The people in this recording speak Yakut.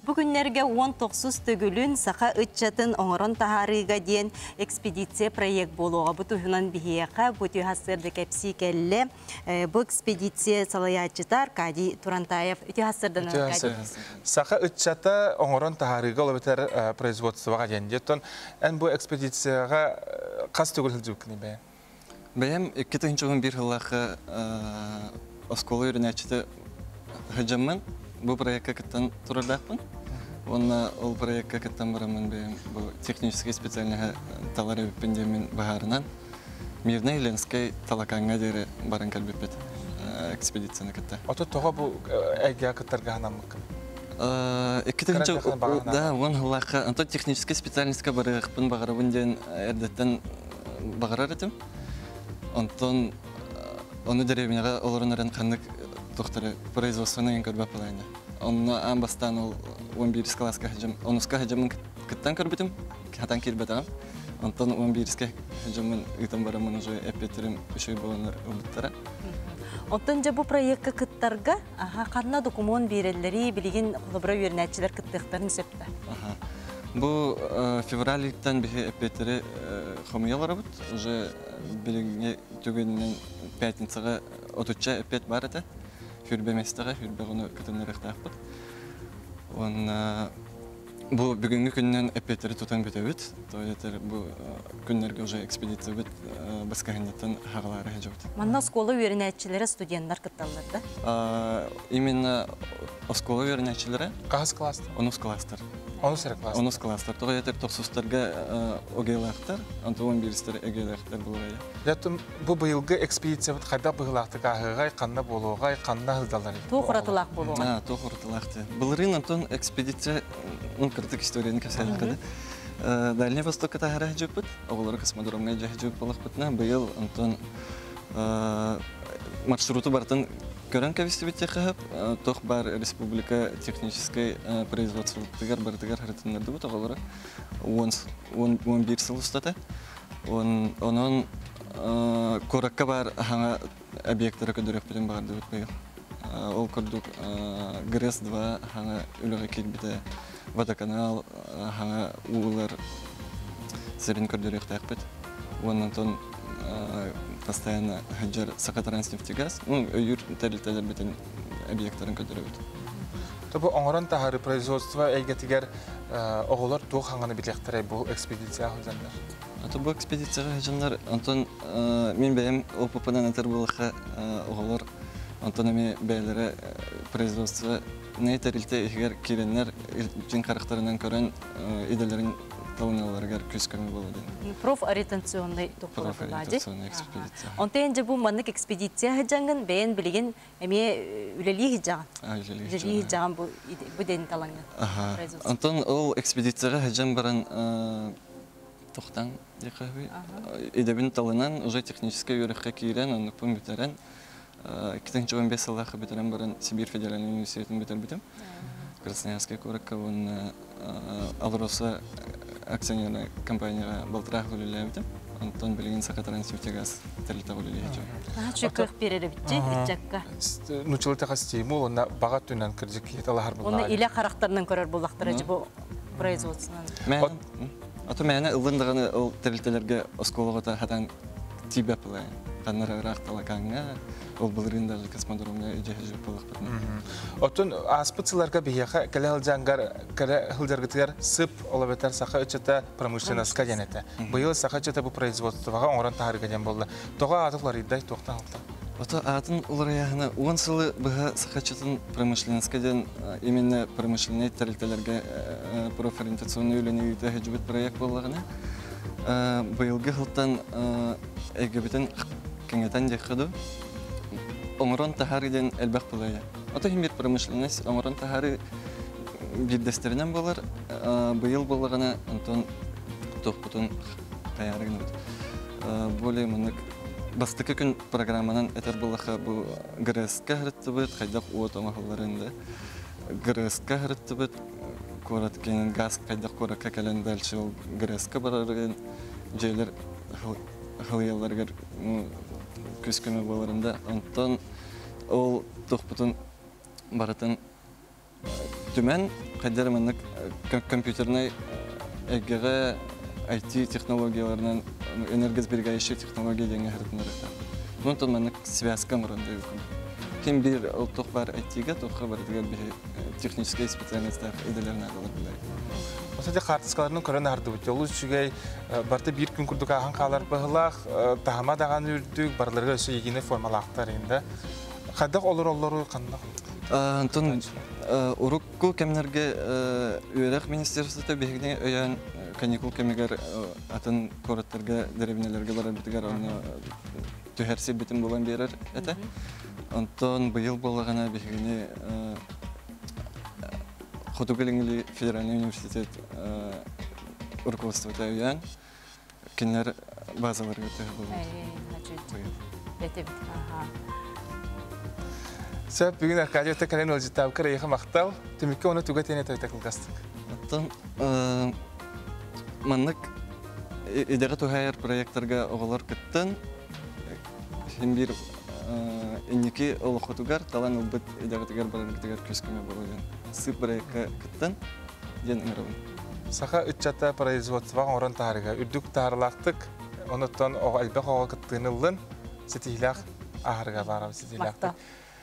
Бу күннэргэ 19 төгүлүн саха ыччатын оҥорон таһаарыыга диэн экспедиция проект буолуоҕа. Бу туһунан биһиэхэ бу түһ сарсыарда кэпсии кэллэ. Бу экспедиция салайааччыта Аркадий Турантаев. Үтүө сарсыардан Аркадий. Саха ыччата оҥорон таһаарыыга ол эбэтэр производствоҕа диэн. Диэттон эн бу экспедицияҕа хас төгүл сылдьыбыккыный бэйэҥ? Бэйэм 2011 сыллаахха оскуола үөрэнээччитэ сылдьаммын бу проекка кыттан турардаахпын. Уонна ол проекка кыттан бараммын бэйэм бу техническэй специальноһы талар эбиппин диэммин быһаарынан Мирнэй Ленскэй Талакаҥҥа диэри баран кэлбиппит экспедицияны кытта. Ото тоҕо бу эйгэҕэ кыттарга санаммыккын? 2000 да, уон сыллаахха онтон техническэй специальностька барыахпын баҕарабын диэн эрдэттэн баҕарар этим. Онтон ону дэриэбинэҕэ олорон эрэн ханнык тохтору производствоны эн көрбөт балайна. Онно аан бастаан ол 11 класска сылдьам, онуска сылдьаммын кыттан көрбүтүм, хатан киирбэтэҕим. Онтон 11-ке сылдьаммын ыытан бараммын уже эппиэттерим үчүгэй буоланнар ылбыттара. Оттон дьэ бу проекка кыттарга аха ханна докумуон биэрэллэрий билигин холобура үөрэнээччилэр кыттыахтарын сөп да? Аха. Бу февраль ыйтан биһи эппиэттэри хомуйа олоробут. Уже билиҥҥи түгэнинэн пятницаҕа отучча эппиэт баар этэ. Хүрбэ миэстэҕэ, хүрбэ ону кытыннарыахтаахпыт. Уонна бу бүгүҥҥү күнүнэн эппиэттэри тутан бүтэбит. То этэр бу күннэргэ уже экспедициябыт баскаһынньыттан хаҕалаары сылдьабыт. Манна оскуола үөрэнээччилэрэ, студеннар кытталлар да? Именно оскуола үөрэнээччилэрэ. Хаһыс класстар? Онус класстар. Онус эрэ класстар. Онус класстар. Тоҕо этэр тохсустарга ОГЭлаахтар, онтон он биристэр ЭГЭлээхтэр буолар. Дьэ, бу быйылгы экспедициябыт хайдах быһыылаахтык ааһыаҕай, ханна буолуоҕай, ханна сылдьаллар? Туох уратылаах буолуоҕай? Туох уратылаах диэн. Былырыын онтон экспедиция, ну, кырдык историяны кэпсээтэххэ да, Дальний Востокка таһара сылдьыппыт, оҕолору космодромҥа илдьэ сылдьыбыт буоллахпытына, быйыл онтон маршруту барытын көрөн кэбистибит диэххэ сөп. Туох баар республика техническэй производствотыгар барытыгар харытыннардыбыт оҕолору 11 сыл устата. Онон куоракка баар хаҥа объектары көрдөрүөхпүтүн баҕардыбыт быйыл. Ол курдук ГРЭС-2 хаҥа үлэҕэ киирбитэ, водоканал хаҥа уулар сирин көрдөрүөхтээхпит. Уонна онтон постоянно сылдьар Сахатранснефтегаз, ну, өйүүр тэрилтэлэрбитин объектарын көрдөрөбүт. Бу оҥорон таһаарыы производство эйгэтигэр оҕолор туох хаҥаны билиэхтэрэй бу экспедицияҕа сылдьаннар? Ато бу экспедицияҕа сылдьаннар, онтон мин бэйэм опыппынан этэр буоллахха, оҕолор онтон эмиэ бэйэлэрэ производство тэрилтэ иһигэр киирэннэр дьиҥ харахтарынан көрөн идэлэрин талыналларыгар күүс-көмө буолар диэн. Профориентационный Профориентационный экспедиция. Онтон дьэ бу маннык экспедиция сылдьаҥҥын бэйэн билигин эмиэ үлэлии сылдьаҕын. Үлэлии сылдьаҕын бу бу дэн талаҥҥын. Онтон ол экспедицияҕа сылдьан баран тохтан диэххэ идэбин талынан уже техническэй үөрэххэ киирэн оннукпун бүтэрэн 2015 сыллаахха бүтэрэн баран Сибиир федеральнай университетын бүтэрбитим. Красноярскай куоракка уонна АЛРОСА акционернай компанияҕа балтараах үлэлээбитим. Онтон билигин Сахатранснефтегаз тэрилтэҕэ үлэлиэччим. Наһаа кыах биэрэр эбитчи ыччакка. Нуччалыы стимул уонна баҕа өттүнэн кырдьык киһи талаһар буоллаҕа. Уонна илэ харахтарынан көрөр буоллахтара бу производствонан. Ато мээнэ ыллын даҕаны ол тэрилтэлэргэ оскуолаҕа хатан тиийбэт буолайын. Ханнара ыраах талакааҥҥа, ол былырыын даже космодромҥа дьэһэ буоллахпытына. Оттон ааспыт сылларга биһиэхэ кэлэ сылдьангар кэлэ сылдьаргытыгар сып ол эбэтэр саха ыччата промышленноска диэн этэ. Быйыл саха ыччата бу производствоҕа оҥорон таһаарыыга диэн буолла. Тоҕо ааты уларыйдай, туохтан алта? Ото аатын уларыйааһына 10 сылы быһа саха ыччатын промышленноска диэн именно промышленнай тэрилтэлэргэ профориентационнай үлэни ыыта сылдьыбыт проект буоллаҕына, быйылгы сылтан эйгэбитин кэҥэтэн диэххэ дуу, оҥорон таһаарыы диэн элбэх буолуо. Ото иһин биир промышленность оҥорон таһаарыы биирдэстэринэн буолар. Быйыл буоллаҕына онтон туохпутун хайаары гынабыт. Более маннык бастакы күн программанан этэр буоллахха бу ГРС-ка сырыттыбыт, хайдах уот оҥоһулларын да ГРС-ка сырыттыбыт, куорат киэнин газ хайдах куоракка кэлэн дальше ол ГРС-ка барарын дьиэлэр халыйалларыгар күс көмө буоларын да онтон ол туохпутун барытын түмэн. Хайдары маннык компьютернай эйгэҕэ IT технологияларынан энергосберегающие технология диэҥҥэ сырытыннарыахтаахпыт. Онтон маннык связка оҥорон дойдукум. Ким биир ол туох баар IT-га, туохха барытыгар биһи техническэй специальностаах идэлэр наадалар билэр. Осати хаартыскаларын көрөн аһардыбыт. Олус үчүгэй, барыта биир күн курдук ааһан хаалар быһылаах, таһыма даҕаны үрдүк, барыларыгар өссө единый формалаахтар инде. Хайдах олороллору ханна? Антон урукку кэмнэргэ үөрэх министерствота биһигини өйөөн каникул кэмигэр атын куораттарга, дэриэбинэлэргэ барарбытыгар онно түһэр сирбитин булан биэрэр этэ. Онтон быйыл буоллаҕына биһигини Хотугу Илиҥҥи федеральный университет руководствота өйөөн кинилэр базаларыгар төһө буолбут. Сөп, бүгүн Аркадий өттө кэлэн ыалдьыттаабыккар эйиэхэ махтал. Түмүккэ оны туга тиэнэ тойта кылгастык. Оттон маннык идэҕэ туһаайар проекттарга оҕолор кыттан син биир инники олоххутугар талан ылбыт идэҕитигэр бараргытыгар күүс-көмө буолуо диэн сыып проекка кыттан диэн ыҥырабын. Саха ыччата производство оҥорон таһаарыыга үрдүк таһаарыылаахтык, онуттан оҕо элбэх оҕо кыттыыны ыллын, ситиһиилээх аһарыга баарабыт ситиһиилээхтик.